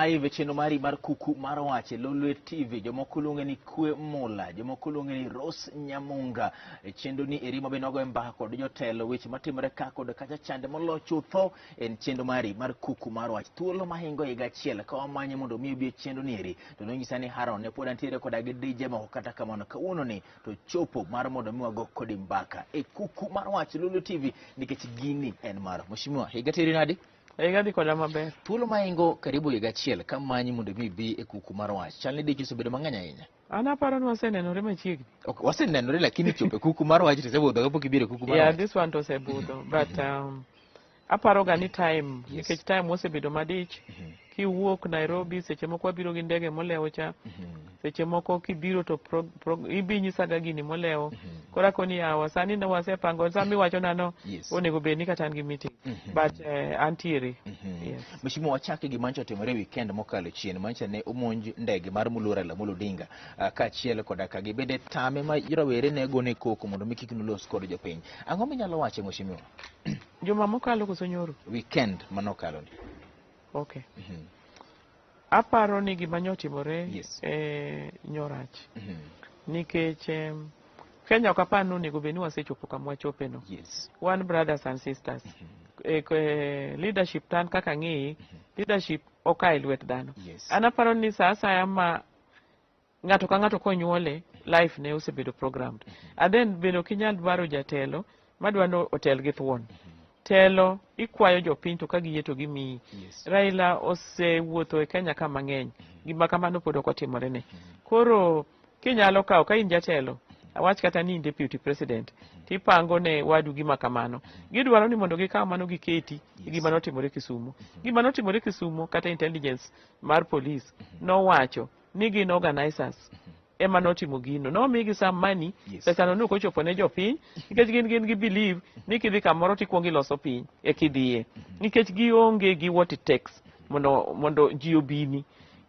Live e chenro mari mar Kuku mar Wach e Lolwe TV. Jomoko luonge ni Kwe Mula, jomoko luonge ni Rose Nyamunga. E chenro ni eri mabe nogoye mbaka kod jotelo weche matimore ka kod kacha chande molo chutho en chenro mari mar Kuku mar Wach. Thuolo mahingo higa achiel ka wamanye mondo mi obi e chenro ni eri. To nonyisa ni Haron ne pod antiere koda gi DJ moko kata kamano kawuono ni to chopo mar mondo mi wago kodi mbaka e Kuku mar Wach Lolwe TV nikech gini en mar. Mheshimiwa, higa teri nadi? Higa dhi koda maber. Thuolo mahingo karibu higa achiel ka manyi mondo mi ibi e Kuku mar Wach. Chal ni dich osebedo mang'eny ahinya. An aparo ni wasenenore machiegni. Ok, wasenenore lakini chopo e Kuku mar Wach to isebudho kapok ibiro e Kuku mar Yeah, Wach. this one to osebudho. But aparo ga ni time, nikech time osebedo madich. Kiwuok Nairobi, seche moko wabiro gi ndege molewo cha. Seche moko kibiro to ibi nyisaga gini molewo. Koro akoni yawa, sani ne wasepango, sama iwacho nano, onego bed ni kata an gi meeting. But antiere. Yes. Mheshimiwa, wachake gi mancho otimore weekend mokalo chien. Mancha ne omonj ndege mar Muluor Raila Amolo Odinga kaachiel koda ka gibende tame ma rawere ne gone koko mondo mi kik nolos kod jopiny. Ang'o minyalo wacho Mheshimiwa? Juma mokalo koso nyoro? Weekend manokalo ni. Okay. Aparo ni gima nyotimore nyorach. Nikech Kenya ok apar ni onego bed ni wasechopo kama wachope no. Wan brothers and sisters. Leadership tan kaka ng'iyi, leadership ok a e lwet dhano. An aparo ni sa asaya ma ng'ato ka ng'ato konyuole, life ne osebedo programmed. And then bende ok inyal dwaro jatelo madwa ni otel gi thuon. Telo ikwayo jopiny to ka giyie to gimiyi. Raila osewuotho e Kenya ka mang'eny. Gima kamano pod ok otimore ne. Koro kinyalo kawo ka in jatelo, awach kata ni in deputy president, tipango ne wadu gima kamano. Gidwaro ni mondo gikaw mano giketi gima notimore Kisumu. Gima notimore Kisumu kata intelligence mar police nowacho ni gin organizers ema notimo gino. Nomigi some money, pesano ne ok ochopo ne jopiny, nikech gin gi believe ni kidhi kamoro tikuongo iloso piny e kidhiye. Nikech gionge gi what it takes mondo ji obini.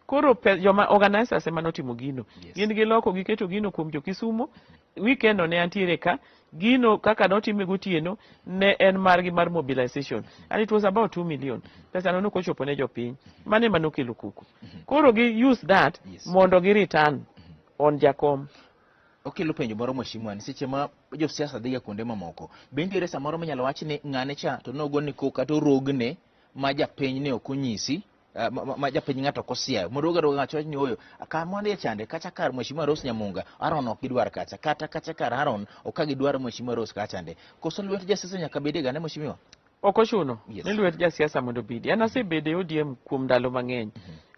Koro joma organizers ema notimo gino. Gin giloko giketo gino kuom jo Kisumu. Weekend no ne antiere ka, gino kaka notime gotieno ne en margi mar mobilization. And it was about 2 million. Pesano ne ok ochopo ne jopiny. Mano ema nokelo koko. Koro gi use that mondo gi return on Jakom. Okelo penjo moro Mheshimiwa, ni seche ma josiasa dhiga kuonde mamoko, be nitiere samoro minyalo wach ni ng'ane cha to nogone koko kata orogne ma japiny ne ok onyisi, ma japiny ng'ato ok osiayo. Mondo ogo ng'ato wach ni oyo, kama wadhiye chande, kacha kar Mheshimiwa Rose Nyamunga, Aaron ok gidwar kacha, kata kacha kar Aaron ok ka gidwar Mheshimiwa Rose kacha chande. Koso lwet jasiasa nyaka bedie gane Mheshimiwa? Ok ochuno ni lwet jasiasa mondo obedi. An asebedo e ODM kuom ndalo mang'eny.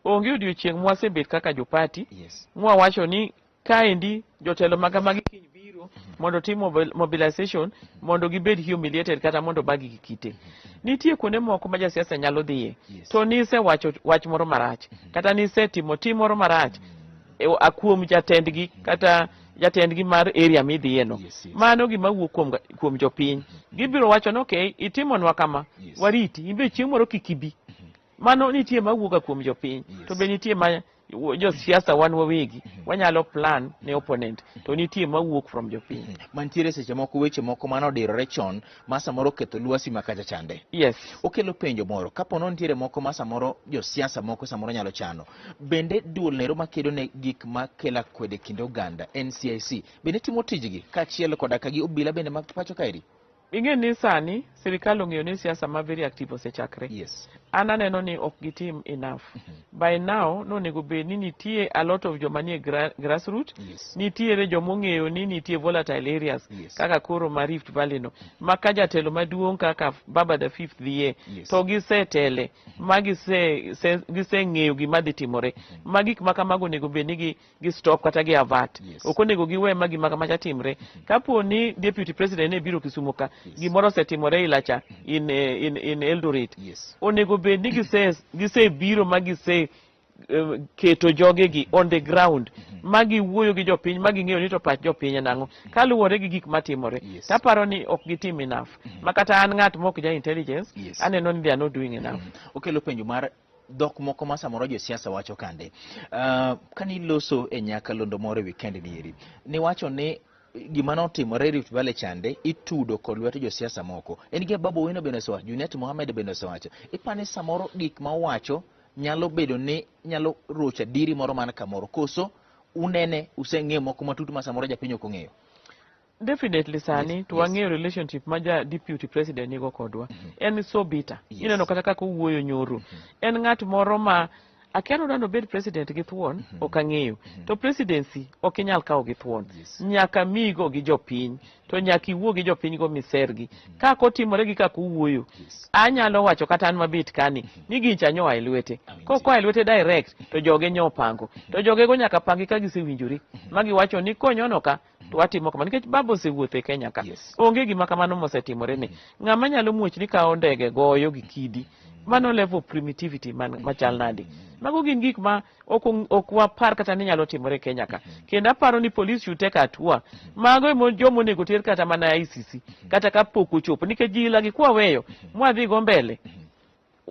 Onge odiochieng' mwasebet kaka jopati, mwawacho ni kaendi jotelo maga magi kiny biro mondo tim mobilization mondo gibed humiliated kata mondo bagi gi kite. Nitie kuonde moko ma jasiasa nyalo dhiye to nisewacho wach moro marach kata nisetimo tim moro marach kuom jatendgi kata jatendgi mar area midhiye no. Mano gima wuok kuom jopiny. Gibiro wacho ni okay, itimonwa kama, wariti, in be chieng' moro kik ibi. Mano nitie mawuok kuom jopiny. To be nitie ma josiasa wan wawegi wanyalo plan ne opponent, to nitie mawuok from jopiny. Mantiere seche moko weche moko mane odirore chon ma samoro oketho lwasi ma kacha chande. Okelo penjo moro, kapo no nitiere moko ma samoro josiasa moko samoro nyalo chano. Bende duol nero makedo ne gik makelo akwede kind oganda NCIC bende timo tijgi kaachiel koda ka gi obila bende mag pacho kaeri? Ing'e ni sani sirikal ong'eyo ni siasa ma very active osechakre. An aneno ni ok gitim enough. By now nonego bed ni nitie a lot of joma nie grassroots, nitiere joma ong'eyo ni nitie volatile areas kaka koro ma Rift Valley no, ma ka jatelo maduong' kaka Baba the Fifth dhiye, to gisetele, ma giseng'eyo gima dhi timore. Ma gik ma kamago onego bed ni gi stop kata gi avert. Ok onego giwe ma gima kamacha timre. Kapo ni deputy president ne biro Kisumu ka, gimoro osetimore Ilacha in Eldoret. Onego bed ni gisebiro ma gise keto jogegi on the ground, ma giwuoyo gi jopiny, ma ging'eyo ni to pach jopiny en ang'o kaluwore gi gik matimore. Taparo ni ok gitim enough. Ma kata an ng'at mok ja intelligence, aneno ni they are not doing enough. Okelo penjo mar dhok moko ma samoro josiasa wacho kande. Kane iloso e nyakalondo moro e weekend ni eri, niwacho ni gima notimore Rift Valley chande itudo kod lwet josiasa moko. En gi Babu Owino bende osewacho, Junet Mohamed bende osewacho. Ipani samoro gik ma owacho nyalo bedo ni nyalo rocho adiri moro man kamoro, koso unene useng'eyo moko matut ma samoro japiny ok ong'eyo? Definitely sani to wang'eyo relationship ma ja deputy president nigo kodwa. En so bitter. Ineno kata kaka owuoyo nyoro. En ng'at moro ma akia ni odwa nobed president gi thuon, ok ang'eyo. To presidency ok inyal kawo gi thuon. Nyaka miyigo gi jopiny. To nyaka iwuo gi jopiny go misergi. Kaka otimore gi kaka owuoyo. Anyalo wacho kata an mabet kani ni gincha nyoa e lwete. Kokoa e lwete direct to joge nyo opango. To jogego nyaka pangi ka gisewinjore. Ma giwacho ni konyono ka to watimo kama nikech baba osewuotho e Kenya ka. Onge gima kamano mosetimore ni. Ng'ama nyalo muoch ni kawo ndege goyo gi kidi. Mano level of primitivity man machal nade. Mago gin gik ma ok wapar kata ni nyalo timore e Kenya ka. Kendo aparo ni police should take hatua. Mago emo joma onego ter kata mana ICC. Kata ka pok ochopo. Nikech ji ila gi kwaweyo mwadhi go mbele.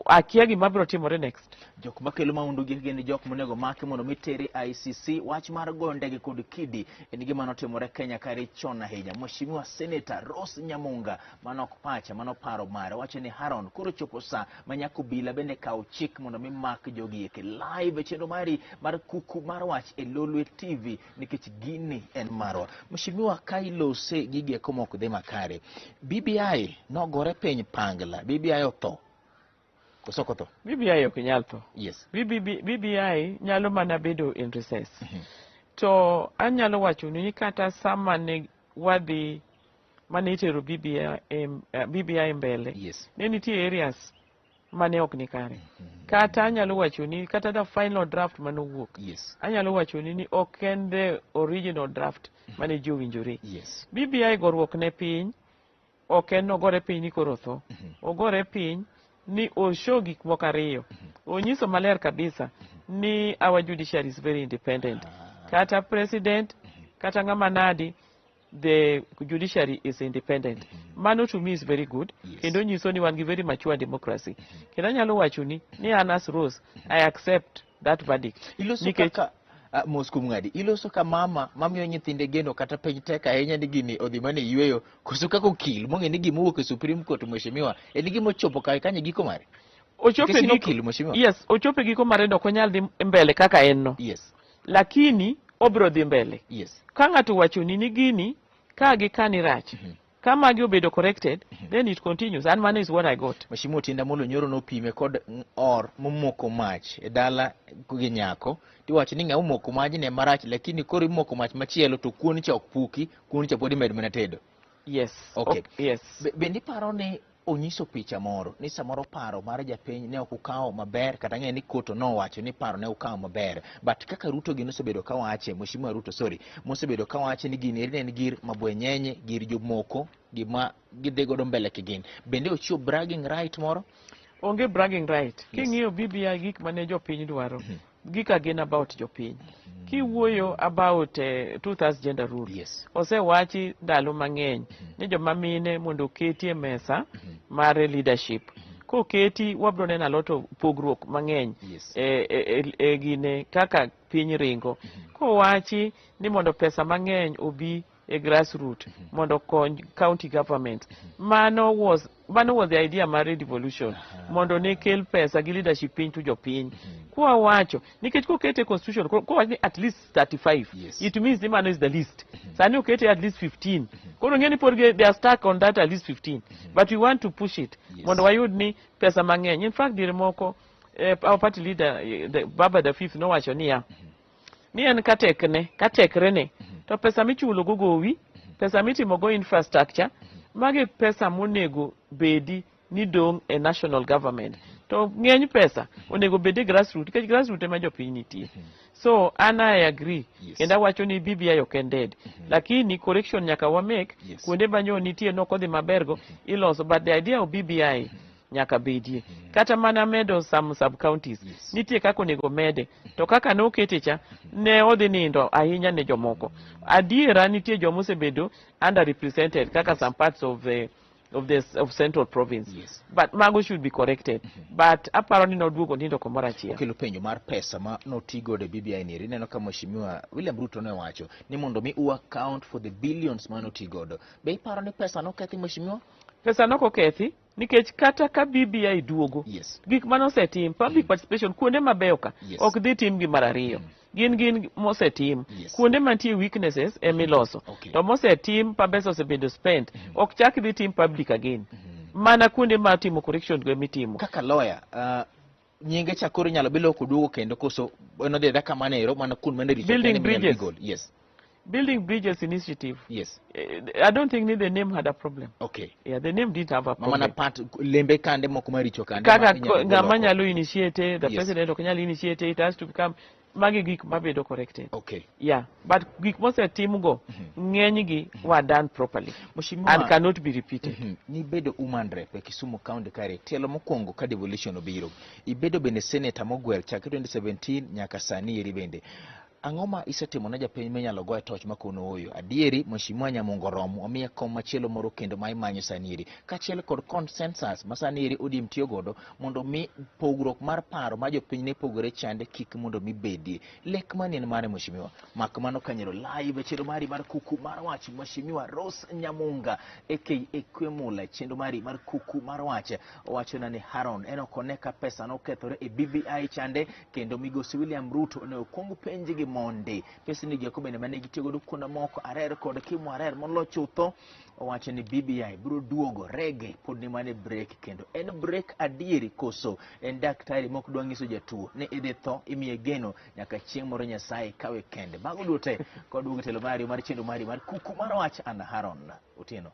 Akia gima biro timore next. Jok makelo maundu gi gin jok monego maki mondo mi teri ICC. Wach mar goyo ndege kod kidi en gima notimore Kenya kare chon ahinya. Mheshimiwa Senator Rose Nyamunga, mano ok pacha, mano paro mare, wacho ni Haron koro chopo sa ma nyaka obila bende kaw chik mondo mi mak jogi eki live e chenro mari mar kuku mar wach e Lolwe TV nikech gini en marwa. Mheshimiwa, ka ilose gigi eko mok dhi makare, BBI nogore piny pangla, BBI otho koso ok otho? BBI ok nyal tho. BBI nyalo mana bedo in recess. To anyalo wacho ni kata sama ne wadhi mane itero BBI, BBI mbele, ne nitie areas mane ok ni kare. Kata anyalo wacho ni kata the final draft manowuok, anyalo wacho ni ok en the original draft mane ji owinjore. BBI goruok ne piny ok en nogore piny ni koro tho. Ogore piny ni oshow gik moko ariyo. Onyiso maler kabisa ni our judiciary is very independent. Kata president, kata ng'ama nadi, the judiciary is independent. Mano to me is very good. Kendo nyiso ni wan gi very mature democracy. Kendo anyalo wacho ni an as Rose, I accept that verdict. Iloso kaka mos kuom ng'adi, iloso ka mama mamiyo nyithinde geno kata piny tek ahinya ni gini odhi mana e yweyo, koso kaka okil mong'e ni gima owuok e Supreme Court, mheshimiwa, en gima ochopo kare kanyo e giko mare. Ochopo e Nikech in giko, okil, mheshimiwa. Yes, ochopo e giko mare, ok onyal dhi mbele kaka en no. Lakini obiro dhi mbele. Ka ng'ato owachoni ni gini ka gi ka ni rach, ka magi obedo corrected, then it continues. And mano is what I got. Mheshimiwa Otiende Amollo nyoro nopime kod or momoko mach e dala gi nyako. Tiwacho ni ng'ama omoko majni ema rach, lakini koro imoko mach machielo to kuon cha ok puki, kuon cha pod imed mana tedo. Yes. Okay. Yes. Bende iparo ni onyiso picha moro ni samoro paro mar japiny ne ok ukawo maber, kata ng'e ni koto nowacho ni paro ne ukawo maber, but kaka Ruto gino osebedo kawache, Mheshimiwa Ruto, sorry, mosebedo kawache ni gini eri ne en gir mabwenyenye, gir jomoko, gima gidhi godo mbele kigin. Bende ochiwo bragging right moro? Onge bragging right. King'iyo BBI, gik mane jopiny dwaro, gika gin about jopiny. Kiwuoyo about 2/3 gender rule, osewachi ndalo mang'eny ni joma mine mondo oketi e mesa mar leadership. Koketi, wabiro neno a lot of pogruok mang'eny e gine kaka piny ringo. Kowachi ni mondo pesa mang'eny obi e grassroot mondo okony county government. Mano was the idea mar devolution mondo ne kel pesa gi leadership piny to jopiny. Kwa wacho nikech kokete e constitution kowach ni at least 35, it means ni mano is the least. Sani okete at least 15. Koro ng'e ni pod they are stuck on that at least 15. But we want to push it mondo wayud ni pesa mang'eny. In fact, diere moko our party leader, the Baba the Fifth, nowacho niya ni en katekne katekrene to pesa michulo go gowi, pesa mitimo go infrastructure, magi pesa monego bedi ni dong' e national government, to ng'eny pesa onego bed e grassroot nikech grassroot ema jopiny nitie. So an I agree. Kendo awacho ni BBI ok en dead, lakini correction nyaka wa make kuonde ma nyo nitie nok odhi maber go iloso, but the idea of BBI nyaka bedie. Kata mana medo some sub counties, nitie kaka onego mede, to kaka nokete cha ne odhi nindo ahinya ne jomoko. Adiera nitie joma osebedo underrepresented kaka some parts of the of the of Central Province. Yes. But mago should be corrected. But aparo ni noduogo nindo kamoro achiel. Okelo penjo mar pesa ma notigodo e BBI ni ineno ka Mheshimiwa William Ruto ne owacho ni mondo mi u account for the billions ma notigodo. Be iparo ni pesa nokethi, Mheshimiwa? Pesa nokokethi nikech kata ka BBI duogo, Yes. gik manosetim, public participation kuonde mabeyo ka Yes. ok dhi tim gi mar ariyo. Gin mosetim. Yes. Kuonde mantie weaknesses emiloso. Okay. To mosetim pa pesa osebedo spent, ok chak dhi tim public again. Mana kuonde ma timo correction go emitimo. Kaka lawyer, nyinge cha koro inyalo bi loko duogo kendo koso en odhi adhiya kamano ero mana kuond mane richo Building kende minyalo bridges. gol. Yes. Building Bridges Initiative. Yes. I don't think ni the name had a problem. Okay. Yeah, the name didn't have a Ma problem. mana part lembe kande moko maricho kande Kaka ma inyalo gol ng'ama oko. nyalo initiate, the Yes. president ok nyal initiate, it has to become magi gik mabedo corrected. Okay. Yeah, but gik mosetimgo ng'enygi were done properly Mheshimiwa, and cannot be repeated. Nibedo woman rep e Kisumu County kare tielo mokwongo ka devolution obiro. Ibedo bende senator mogwel chakre 2017 nyaka sani eri bende. Ang'o ma isetimo ne japiny minyalo goye toch makono oyo? Adieri Mheshimiwa Nyamungo oromo omiye kom machielo moro kendo ma imanyo sani eri. Kaachiel kod consensus ma sani eri ODM tiyo godo mondo mi pogruok mar paro ma jopiny ne pogore chande kik mondo mi bedie. Lek mani en mare, Mheshimiwa? Mak mano kanyero live e chenro mari mar Kuku mar Wach. Mheshimiwa Rose Nyamunga aka Kwemula, chenro mari mar Kuku mar Wach. Owachona ni Haron en ok one ka pesa nokethore e BBI chande kendo migosi William Ruto ne okwong penj gi mondi. Pesni gi eko bende mane gitiyo godo kuonde moko arer kod kimo arer molo chutho. Owacho ni BBI biro duogo rege pod ni mane break kendo en break adieri koso en daktari mok dwa nyiso jatuo ni idhi tho imiye geno nyaka chieng' moro Nyasaye kawe kende. Mago duto te kod duogo telo mari mar chenro mari mar Kuku mar Wach. An Haron Otieno.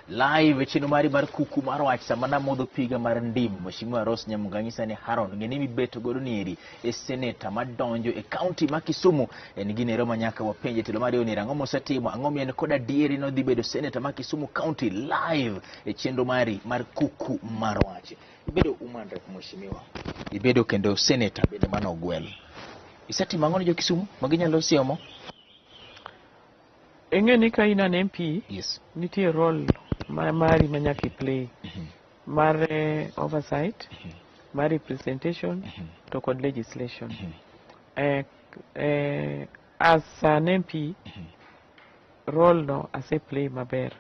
Live chenro mari mar Kuku mar Wach sama namodho piga mar ndim. Mheshimiwa Rose Nyamunga nyisa ni Haron ng'e ni mibeto godo nieri e seneta madonjo e county ma Kisumu en ginero ma nyaka wapenje telo mar ni ang'o mosetimo, ang'o mi en kod adieri nodhi bedo seneta ma Kisumu County live e chenro mari mar Kuku mar Wach. Ibedo woman rep, Mheshimiwa, ibedo kendo seneta bende manogwel. Isetimo ang'o ne jo Kisumu ma ginyalo siomo? Ing'e ni ka in an MP, Yes. nitie role ma mari ma nyaka i play mar oversight, mar representation to kod legislation. As an MP, role no ase play maber.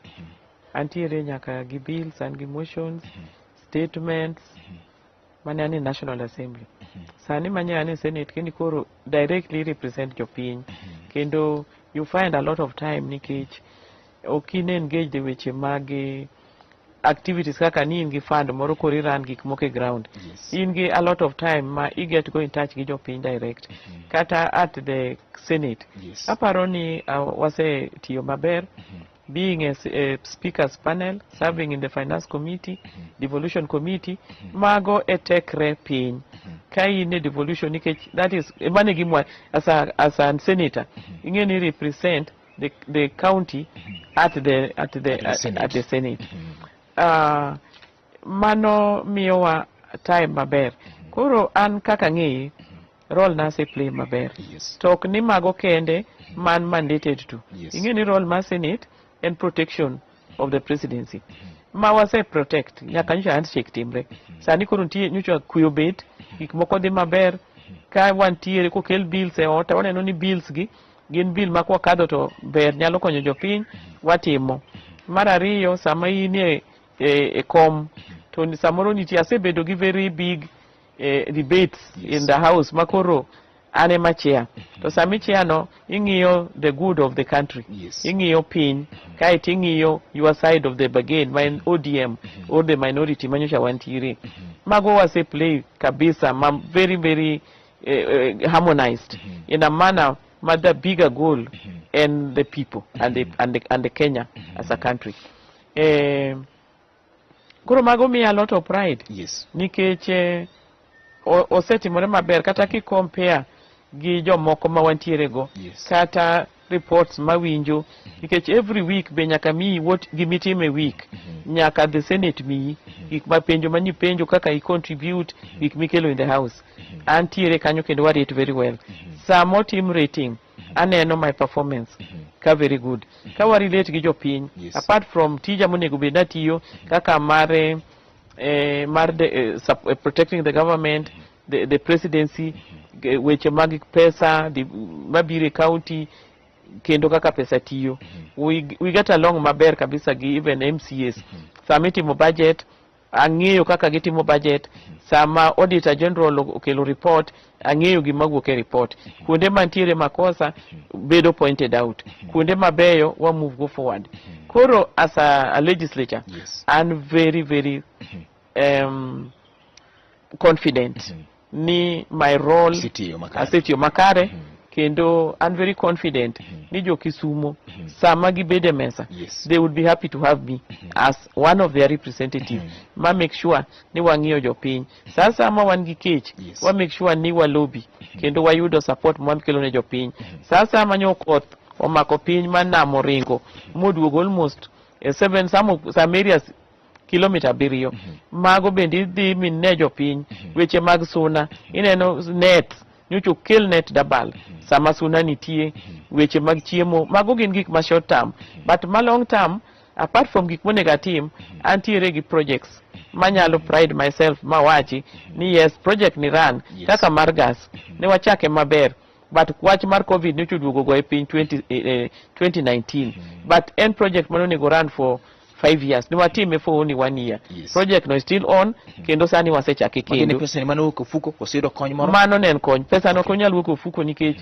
Antiere nyaka gi bills and gi motions, statements mane an e National Assembly. Sani manye an e Senate kendo koro directly represent jopiny. Kendo you find a lot of time nikech ok in engaged e weche mag activities kaka ni in gi fund moro koro iran gik moko e ground. Yes. In gi a lot of time ma i get go in touch gi jopiny direct. Kata at the Senate. Yes. Aparo ni wasetiyo maber being a speakers panel, serving in the finance committee, devolution committee, mago e tekre piny. Ka in e devolution nikech that is mano e gima as a senator, ing'e ni represent the county at the At the Senate. At the Senate. Mano miyowa time maber. Koro an kaka ng'eye, Role na aseplay maber. To ok ni mago kende man mandated to. Ing'e ni role mar Senate en protection of the presidency. Ma wase protect nyaka nyocha handshake timre. Sani koro nitie nyocha kwe obet, gik moko dhi maber. Ka wantiere kokel bills e ot, waneno ni bills gi gin bill ma kwakadho to ber nyalo konyo jopiny, watimo. Mar ariyo, sama in e kom, to samoro nitie asebedo gi very big debates in the house makoro an ema chair. To sama ichair no, ing'iyo the good of the country. Ing'iyo piny, kaeto ing'iyo your side of the bargain ma en ODM or the minority manyocha wantiere. Mago wase play kabisa ma very very harmonized in a manner ma the bigger goal and the people and the Kenya as a country. Koro mago miya a lot of pride nikech osetimore maber kata ki compare gi jomoko ma wantiere go kata reports mawinjo, nikech every week be nyaka miyi what gimitimo e week, nyaka the Senate miyi gik ma penjo manipenjo kaka i contribute gik mikelo in the house. Antiere kanyo kendo wa rate very well. Sama otim rating, aneno my performance ka very good ka wa relate gi jopiny. Apart from tija monego bed natiyo kaka mar mar the, protecting the government, the presidency, weche mag pesa mabiro e county kendo kaka pesa tiyo, we get along maber kabisa gi even MCAs. Sama itimo budget, ang'eyo kaka gitimo budget. Sama Auditor General okelo report, ang'eyo gima wuok e report. Kuonde mantiere makosa bedo pointed out, kuonde mabeyo wa move go forward. Koro as a legislature, I'm very very confident ni my role Osetiyo makare. Asetiyo makare kendo I'm very confident ni jo Kisumo sama gibedo e mesa, they would be happy to have me as one of their representative ma make sure ni wang'iyo jopiny. Sa sama wan gi kech, wa make sure ni wa lobby kendo wayudo support mwakelo ne jopiny. Sa sama nyo koth omako piny ma nam oringo moduogo almost seven some areas kilomita 7, mago bende idhi mine jopiny. Weche mag suna, ineno net nyocha okel net dabal sama suna nitie. Weche mag chiemo, mago gin gik ma short term, but ma long term, apart from gik monego atim, antiere gi projects manyalo pride myself mawachi ni yes, project ni run kaka mar gas ne wachake maber, but wach mar COVID nyocha oduogo go e piny 20, 2019, but en project mane onego run for 5 years, ne watime for only one year. Project no is still on kendo sani wasechake Magini kendo. Pesa ni mane owuok e ofuko oseyudo kony moro? Mano ne en kony. Pesa no ok onyal wuok e ofuko nikech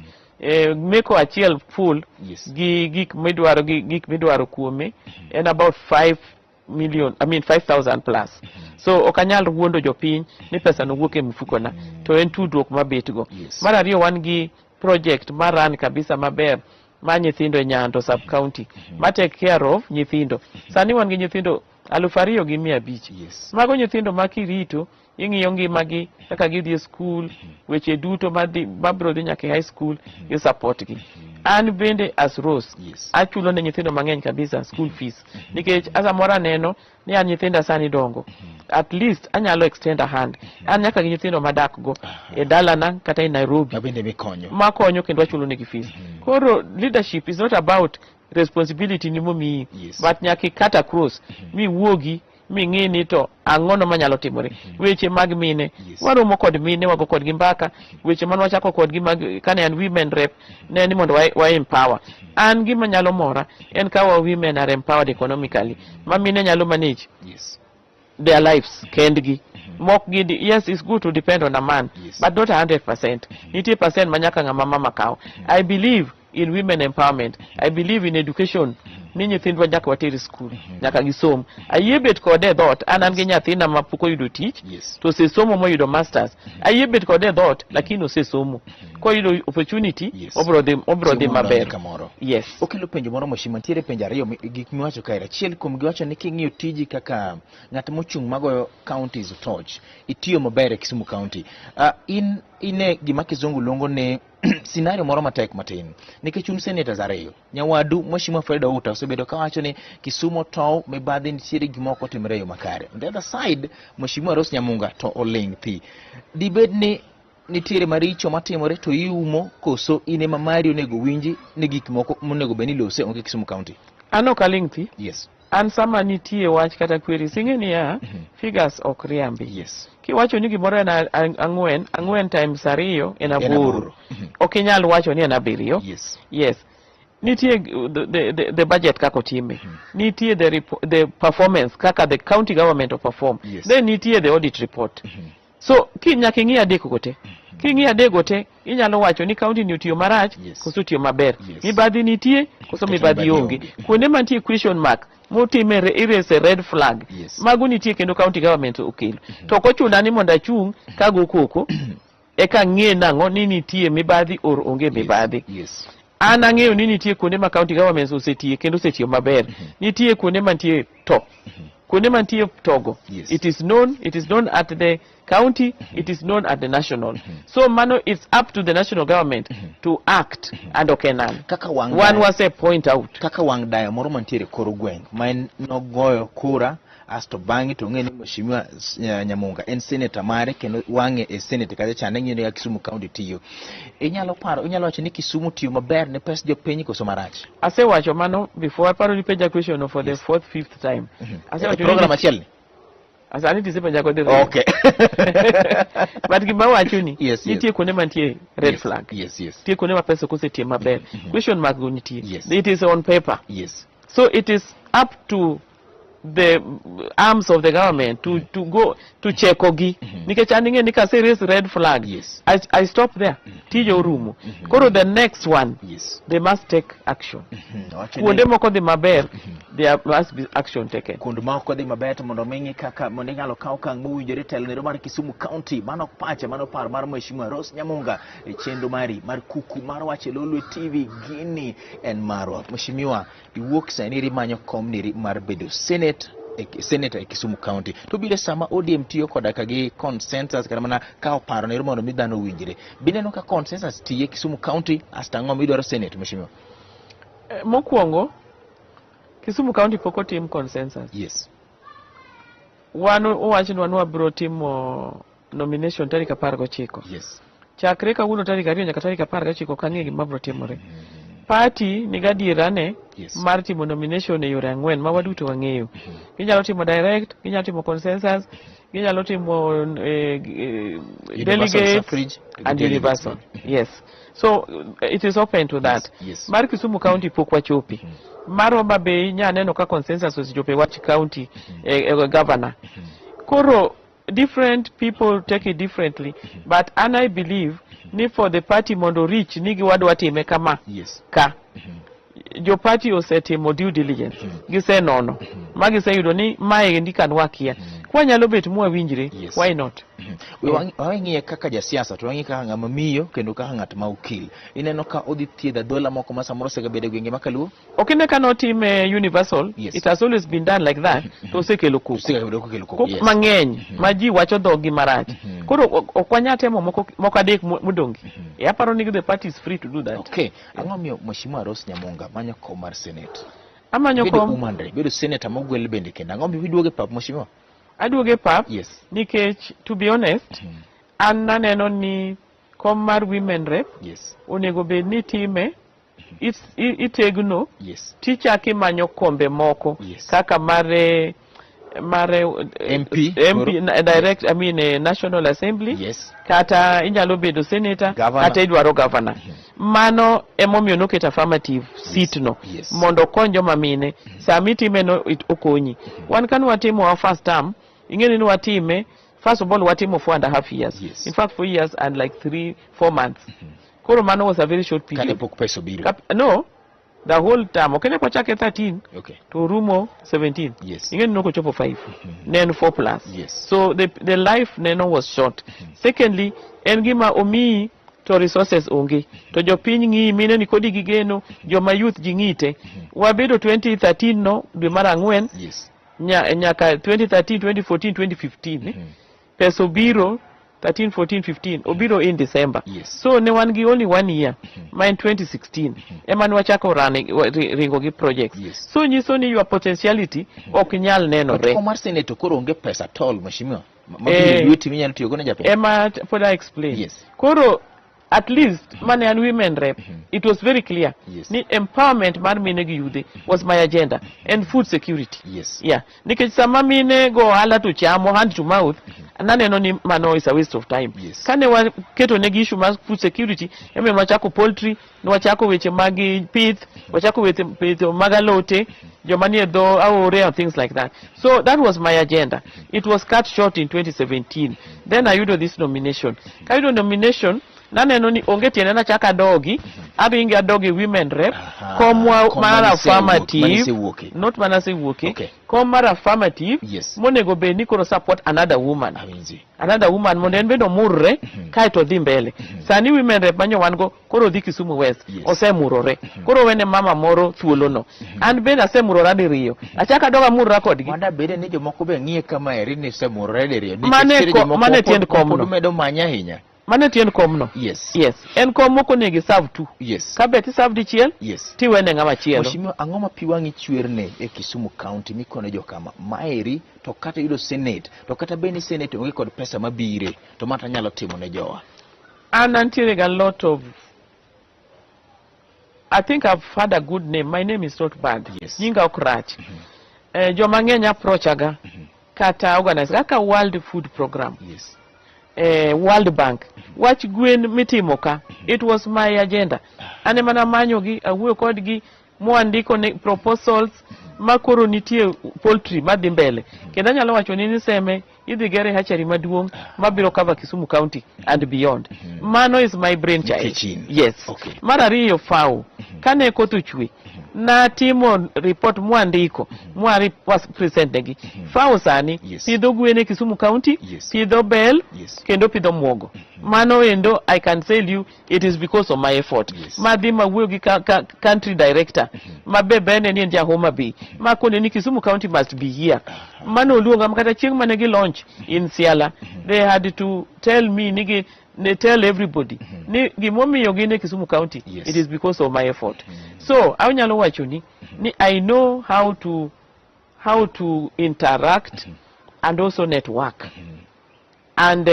meko achiel full gi gik midwaro, gi gik midwaro kuome en about 5 million, I mean 5000 plus, so ok anyal wuondo jopiny ni pesa no wuok e mfukona, to en tudruok mabetgo. Mar ariyo, wan gi project mar run kabisa maber ma nyithindo e Nyando sub county ma take care of nyithindo. Sani wan gi nyithindo 2500. Mago nyithindo ma kirito, ing'iyo ngimagi kaka gidhi e skul, weche duto madhi mabiro dhi nyaka e high school, i support gi. An bende as Rose achulo ne nyithindo mang'eny kabisa school fees, nikech samoro aneno ni an nyithinda sani dongo, at least anyalo extend a hand. An nyaka gi nyithindo madak go e dalana kata e Nairobi Ma bende mikonyo. Makonyo kendo achulo negi fees. Koro leadership is not about responsibility ni momiyi, but nyaka ikat across miwuogi ming'i ni to ang'ono manyalo timore. Weche mag mine, waromo kod mine, wago kodgi mbaka. Weche mane wachako kodgi mag kane an women rep ne ni mondo wa empower. An gima nyalo mora en ka wa women are empowered economically, ma mine nyalo manage their lives kendgi mok gidi. Yes, it's good to depend on a man, but not 100%. Nitie percent ma nyaka ng'ama mama kaw. I believe in women empowerment. I believe in education, ni nyithindwa nyaka water e school, nyaka gisom. Ayie bet kode e dhoot. An gi nyathina ma pok oyudo tich to osesomo moyudo masters. Ayie bet kode e dhoot, lakini osesomo. Koyudo opportunity, obro dhi Somo maber. Kamoro. Yes. Okelo penjo moro, mheshimiwa. Nitiere penjo ariyo gik miwacho kae. Achiel kuom giwacho ni king'iyo tiji kaka ng'at mochung' magoyo counties torch, itiyo maber e Kisumu County. In ine gima kizungu luongo ni scenario moro matek matin, nikech un senators ariyo. Nyawadu Mheshimiwa Fred Outa osebedo kawacho ni Kisumu tow mibadhi nitiere, gimoko timore e yo makare. On the other side, Mheshimiwa Rose Nyamunga to oling' thi. Dibed ni Nitiere maricho matimore to iumo koso in ema mari onego winji ni gik moko monego bed ni ilose onge Kisumu County? An ok aling' thi. An sama nitie wach kata queries, ing'e niya, figures ok riambi. Kiwacho ni gimoro en ang'wen, ang'wen times ariyo en En aboro. aboro. Ok inyal wacho ni en abiriyo. Yes. Nitie the budget kaka otime. Nitie the performance kaka the county government perform. Then nitie the audit report. So ki nyaka ing'i adek go te. King'iyo adek go te, inyalo wacho ni county ni otiyo marach koso otiyo maber. Mibadhi nitie koso Kata mibadhi mibadhi onge. onge. Kuonde mantie question mark motime iraise red flag. Mago nitie kendo county government okelo. To ok ochuna ni mondo achung' kago koko eka ng'e nang'o ni nitie mibadhi or onge mibadhi. An ang'eyo ni nitie kuonde ma county governments osetiye kendo osetiyo maber. Nitie kuonde mantie to. Kuonde mantie togo. It is known at the county, it is known at the national. So mano it's up to the national government to act and ok en an. Kaka wang' Wan wase point out. Kaka wang' dayo moro mantiere kor gweng' ma en nogoyo kura asto bang'e to ong'e ni Mheshimiwa Nyamunga en senator mare kendo wang'e e senate kacha chande ng'iyo ni kaka Kisumu County tiyo. Inyalo paro, inyalo wacho ni Kisumu tiyo maber ne pes jopiny koso marach? Asewacho mano before, aparo ni penja question for the fourth, fifth time. Asewacho ni Program achiel ni? Sani tisepenja kod diriyo. But gima wacho ni nitie kuonde mantie red flag. Nitie kuonde ma pesa ok osetiyo maber. Question mark go nitie. It is on paper. So it is up to the arms of the government to go to check ogi. Nikech an ing'e ni kase raise red flag, I stop there. Tije orumo. Koro the next one, they must take action. Wacho ni Kuonde moko dhi maber, there must be action taken. Kuonde ma ok odhi maber to mondo mi ng'i kaka mondo inyalo kaw okang' mowinjore telo nero mar Kisumu County. Mano ok pache, mano paro mar Mheshimiwa Rose Nyamunga e chenro mari mar kuku mar wach e Lolwe TV. Gini en marwa. Mheshimiwa, iwuok sani imanyo kom niri mar bedo senate e senator e Kisumu County. To biro sama ODM tiyo koda ka gi consensus kata mana kawo paro nero mondo mi dhano owinjre. Bineno ka consensus tiyo e Kisumu County asto ang'o midwaro senate, Mheshimiwa? Mokwongo, Kisumu County pok otim consensus. Wan owachnwa ni wabiro timo nomination tarik 19. Chakre kawuono tarik 2 nyaka tarik 19 ok ang'e gima biro timore. Party nigi adierane mar timo nomination e yore ang'wen ma waduto wang'eyo. Ginyalo timo direct, ginyalo timo consensus, ginyalo timo Universal delegates suffrage and delegates. Universal. Yes. So it is open to that. Mar Kisumu County pok wachopi. Mar Homa Bay nya neno ka consensus osechopo e wach county governor. Koro different people take it differently, but an I believe ni for the party mondo reach ni giwadwa time kama ka jo party osetimo due diligence, gisenono ma giseyudo ni mae endi kan wakia kwanyalo bet mwawinjre, why not? We wang'iye kaka jasiasa to wang'iye kaka ng'ama miyo kendo kaka ng'at ma okil. Ineno ka odhi thiedho adhola moko ma samoro osegabedo e gwenge ma kaluo? Ok ine ka notime universal. It has always been done like that to osekelo koko. Osebedo kokelo koko. Koko mang'eny ma ji wacho dhoggi marach. Koro ok wanyal temo moko moko adek modong'. E aparo ni the party is free to do that. Okay. Ang'o miyo Mheshimiwa Rose Nyamunga manyo kom mar Senate? Amanyo Bedo kom. woman rep, bedo senator mogwel bende kendo. Ang'o miyo iduogo e pap, Mheshimiwa? Aduogo e pap nikech, to be honest, an naneno ni kom mar women rep onego bed ni time itegno tichako imanyo kombe moko kaka mar MP, MP koro. Direct, I mean, National Assembly kata inyalo bedo senator Governor. Kata idwaro governor. Mano emomiyo noket affirmative seat no mondo okony joma mine. Sama itime no okonyi. Wan kane watimo our first term, ing'e ni watime, first of all watimo 4.5 years, in fact 4 years and like 3-4 months. Koro mano was a very short period. Kane pok pesa obiro. No, the whole term okene kwachake 13 to rumo 17. Ing'e ni nokochopo 5, ne en 4 plus. So the life neno was short. Secondly, en gima omiyi to resources onge to jopiny ng'iyi mine ni kodi gi geno joma youth ji ng'iyi te. Wabedo 2013 no dwe mar ang'wen nyaka 2013, 2014, 2015 pesa obiro. 13, 14, 15 obiro in December. Yes. So ne wan gi only one year, ma en 2016 ema ne wachako running, ringo gi projects. So nyiso ni your potentiality ok nyal nenore. Kom mar Senate to koro onge pesa at all, mheshimiwa. Ma Eh. lweti minyalo tiyogo ne japiny. Ema pod I explain. Koro at least mane an women rep, it was very clear ni empowerment mar mine gi yudhe was my agenda and food security. Yeah, nikech sama mine go ohala to chamo hand to mouth, naneno ni mano is a waste of time. Kane waketo negi issue mar food security, emomiyo wachako poultry, nwachako weche mag pith, wachako weche pith mag alote, joma nie dho aore and things like that. So that was my agenda. It was cut short in 2017. Then ayudo this nomination. Kayudo nomination, naneno ni onge tiende nachak adogi, aringi adogi women rep, komwa Kom mar mane affirmative, isewuoke. Not mana asewuoke, kom mar affirmative, monego bed ni koro support another woman. Awinji. Another woman mondo en bende omurre kaeto odhi mbele. Sani women rep manyo wan go koro dhi Kisumu West, osemurore. Koro wene mama moro thuolono. An bende asemurora diriyo. Achako adog amurra kodgi. Manda bede ni jomoko be ng'iye kama eri ni semurore diriyo. Nikech Mane nitiere jomoko mane tiend komno. pod medo manye ahinya. Mano e tiend komno. Yes. En kom mok onego iserve two. Ka bet iserve dichiel, tiwene ng'ama chielo. Mheshimiwa, ang'o ma pi wang'i chwerne e Kisumu County mikone jokama maeri to kata yudo Senate to kata bed ni Senate onge kod pesa mabire to ma tanyalo timo ne jowa? An antiere ga lot of, I think I've had a good name. My name is not bad. Nyinga ok rach. Joma ng'eny approachaga kata organize kaka World Food Program. World Bank. Wach gwen mitimo ka. It was my agenda. An ema namanyogi, awuoyo kodgi, mwandiko ne proposals ma koro nitie poultry madhi mbele. Kendo anyalo wacho ni Seme idhi gere hatchery maduong' mabiro cover Kisumu County and beyond. Mano is my brainchild. Nikech in. Yes. Mar ariyo, FAO. Kane koth ochwe, natimo report mwandiko, mwari was present negi. FAO sani pidho gwen e Kisumu County, pidho bel, kendo pidho muogo. Mano endo I can tell you it is because of my effort. Madhi mawuoyo gi country director, ma be bene ni en ja Homa Bay. Ma kone ni Kisumu County must be here. Mano oluonga ma kata chieng' mane gi launch in Siala, they had to tell me ni gi ne tell everybody ni gimomiyo gin e Kisumu County, it is because of my effort. So anyalo wacho ni I know how to interact and also network. And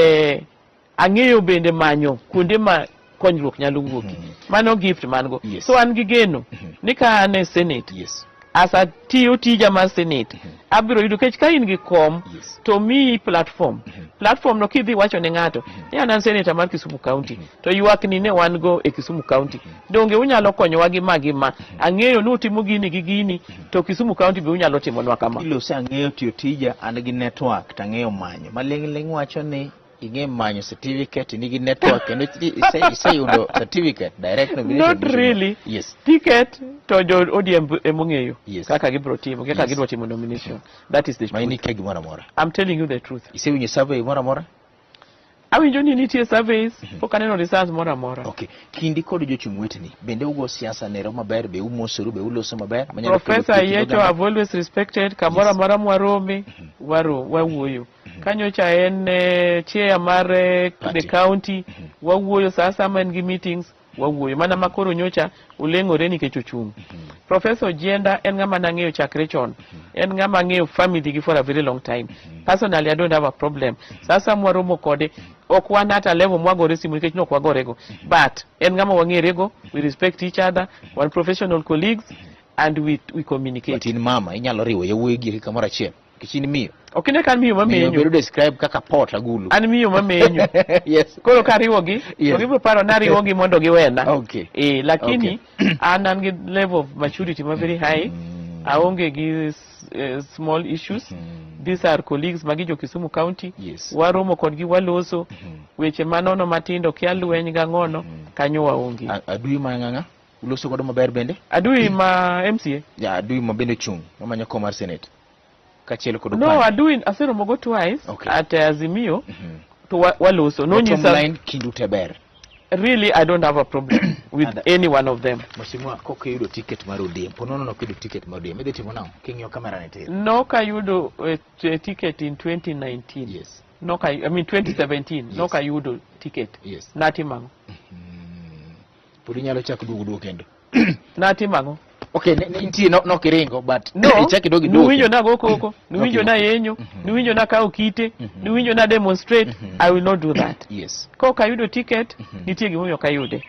ang'eyo bende manyo kuonde ma konyruok nyalo wuokie. Mano gift man go. So an gi geno ni ka an e Senate, as atiyo tija mar Senate, abiro yudo nikech ka in gi kom to miyi platform. Platform no kidhi wacho ne ng'ato ni an an senator mar Kisumu County, to ywak ni ne wan go e Kisumu County. Donge unyalo konyowa gi ma gi ma. Ang'eyo ni utimo gini gi gini, to Kisumu County be unyalo timonwa kama. Ilose ang'eyo tiyo tija, an gi network to ang'eyo manyo. Maling'ling' wacho ni ing'e manyo certificate, nigi network kendo iseyudo certificate direct nomination. Not really. Ticket to jo ODM emong'eyo kaka gibiro timo, kaka gidwa timo nomination. That is the Ma in truth. ikia gimoro amora. I'm telling you the truth. Isewinjo survey moro amora? Awinjo ni nitie surveys, pok aneno results moro amora. Okay. Kindi kod jochung' weteni, bende ugo siasa nero maber, be umosoru, be uloso maber? Manyalo kelo Professor kwe e kind Ayiecho oganda? I've always respected, kamoro amora mwarome, wawuoyo. Kanyocha en chair mar the Party. county, wawuoyo sa asaya en gi meetings, wawuoyo. Mana ma koro nyocha oleng'ore nikech ochung'. Professor Ojienda en ng'ama nang'eyo chakre chon. En ng'ama ang'eyo family gi for a very long time. Personally, I don't have a problem. Sasa mwaromo kode, ok wan at a level mwagore simu nikech nok wagorego. But en ng'ama wang'erego, we respect each other, wan professional colleagues, and we communicate. But in mama, inyalo riwo yawuoyi gi kamoro achiel. Nikech in miyo. Ok ine ka an miyo Miyo mamenyo. bedo describe kaka pot agulu. An miyo mamenyo. Koro kariwogi, to gibiro paro ni ariwogi mondo giwena. Lakini an gi level of maturity ma very high. Aonge gi small issues. These are colleagues magi jo Kisumu County. Waromo kodgi, waloso weche manono matindo, kia lweny gang'ono, kanyo waonge. Adui ma ng'ang'a? Uloso godo maber bende? Adui ma MCA? Ya, adui ma bende chung' mamanyo kom mar Senate. Kaachiel kod No, Opande. Adui aseromo go twice at Azimio to waloso. Bottom Nonyisa line, kindu te ber. Really, I don't have a problem with any one of them. Mheshimiwa, kok iyudo ticket mar ODM, po nono nok iyudo ticket mar ODM, idhi timo nang'o? King'iyo kamera ni tir. Nok ayudo ticket in 2019. Noka, I mean 2017 nokayudo ticket. Natimo ang'o? Pod inyalo chako duogo duogo kendo. Natimo ang'o? Okay, ne nitie no nokiringo, but No, ichak iduogo iduogo. Nuwinjo na go koko, nuwinjo na yenyo, nuwinjo na kawo kite, nuwinjo na demonstrate. I will not do that. Kok ayudo ticket, nitie gimomiyo ok ayude.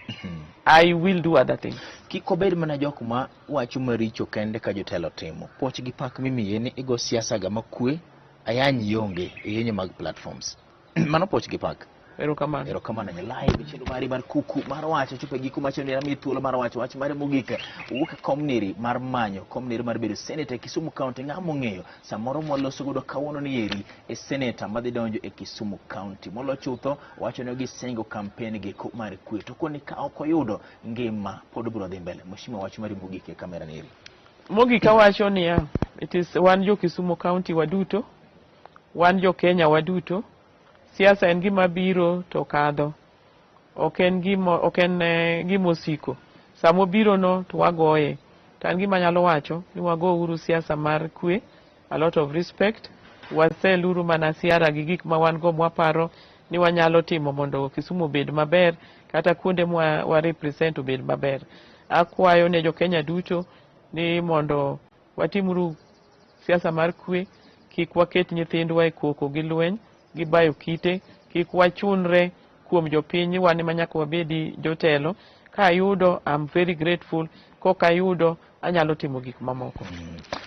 I will do other things. Kik obed mana jok ma wacho maricho kende ka jotelo timo. Puoch gi pak mimiye ni igo siasa ga makwe, ayany ionge e yenyo mag platforms. Mano puoch gi pak. Erokamano. Erokamano ahinya. Live chenro mari mar Kuku mar Wacho chopo e giko mar chenro ni thuolo mar wacho wach mari mogik. Owuok e kom niri mar manyo kom niri mar bedo senator e Kisumu County. Ng'ama ong'eyo samoro mwaloso godo kawuono ni eri e senator madhi donjo e Kisumu County. Molo chutho wacho ni gisingo campaign gi mar kwe. To koni ka ok oyudo ngima pod biro dhi mbele. Mheshimiwa, wach mari mogik e kamera ni eri. Mogik awacho niya, it is wan jo Kisumu County waduto, wan jo Kenya waduto, siasa en gima biro to kadho. Ok en gima, ok en gima osiko. Sama obiro no to wagoye. To an gima anyalo wacho ni wago uru siasa mar kwe, a lot of respect, wasel uru mana siara gi gik ma wan go mwaparo ni wanyalo timo mondo Kisumu obed maber, kata kuonde mwa wa represent obed maber. Akwayo ne jo Kenya duto ni mondo watimuru siasa mar kwe, kik waket nyithindwa e koko gi lweny, gi bayo kite, kik wachunre kuom jopiny wan ema nyaka wabedi jotelo. Ka ayudo, I'm very grateful. Kok ayudo, anyalo timo gik mamoko.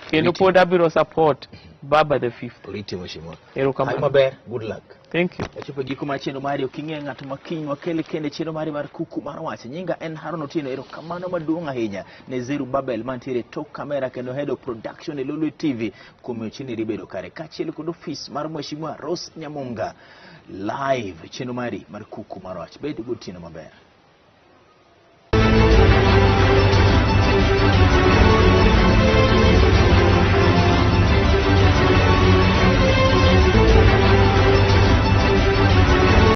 Kendo pod abiro support Baba the Fifth. Oriti, mheshimiwa. Erokamano. Maber, good luck. Thank you. Wachopo e giko mar chenro mari, ok ing'e ng'at ma kiny wakel kendo chenro mari mar Kuku mar Wach. Nyinga en Haron Otieno, erokamano maduong' ahinya ne Zeru Babel mantiere e tok kamera kendo head of production e Lolwe TV kuom miyo chenro bedo kare, kaachiel kod ofis mar Mheshimiwa Rose Nyamunga. Live chenro mari mar Kuku mar Wach. Bed gotieno maber.